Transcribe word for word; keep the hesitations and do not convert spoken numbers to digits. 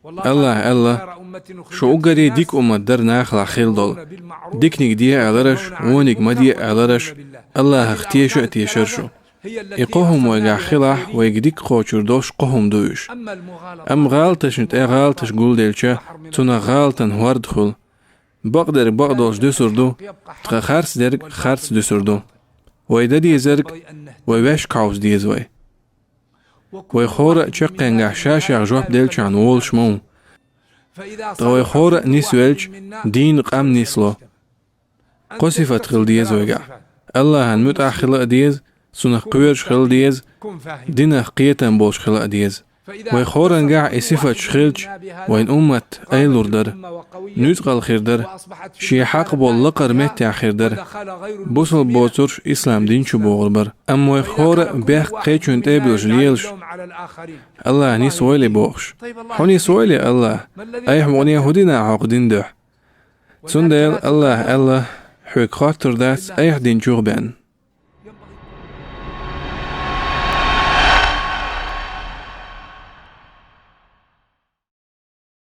Аллахь аьлла: «Шу уггаре дика уммат дара нахалахь хилла долу. Диканиг де аьлараш, вониг ма де аьлараш, Аллахьах теша а тешара шу». И кхо хӀума вайгахь хилахь, вайга дика кхочур долуш кхо хӀума ду уьш. Амма гӀалаташна тӀе гӀалаташ гулделча, цунах гӀалатан хӀорд хуьлу. Бакъдерг бакъдолуш дуьсур ду, ткъа харцдерг харц дуьсур ду. Вай дан дезарг, вай ваьшка хьовса деза вай. Вай хӀора а чаккхенгахь ша-шех жоп делчахьана волуш ма ву. Ткъа вай хӀора а нисвелча, дийнан къам нисло. Кхо сифат хила деза вайгахь. Аллахьан муьтӀахь хила а деза, Цунах кхоьруш хила деза, динах кхетам болуш хила а деза. Вай хӀорангахь и сифаташ хилча, вайн уммат айлур дара, нуьцкъала хир дара, шен хьакъ болу лакхара меттехь хир дара. Бусалба боцурш ислам дин чу богӀур бара. Амма вай хӀора а бехк кхечун тӀе а буьллуш лелаш, Аллахь нисвойла бохуш. Хьо нисвойла, Аллахь, айхьа мукъане хӀун дина хьо кху дин дуьхьа? Цундела Аллахь аьлла: «Хьоьга хоттур дац айхьа динчух бен».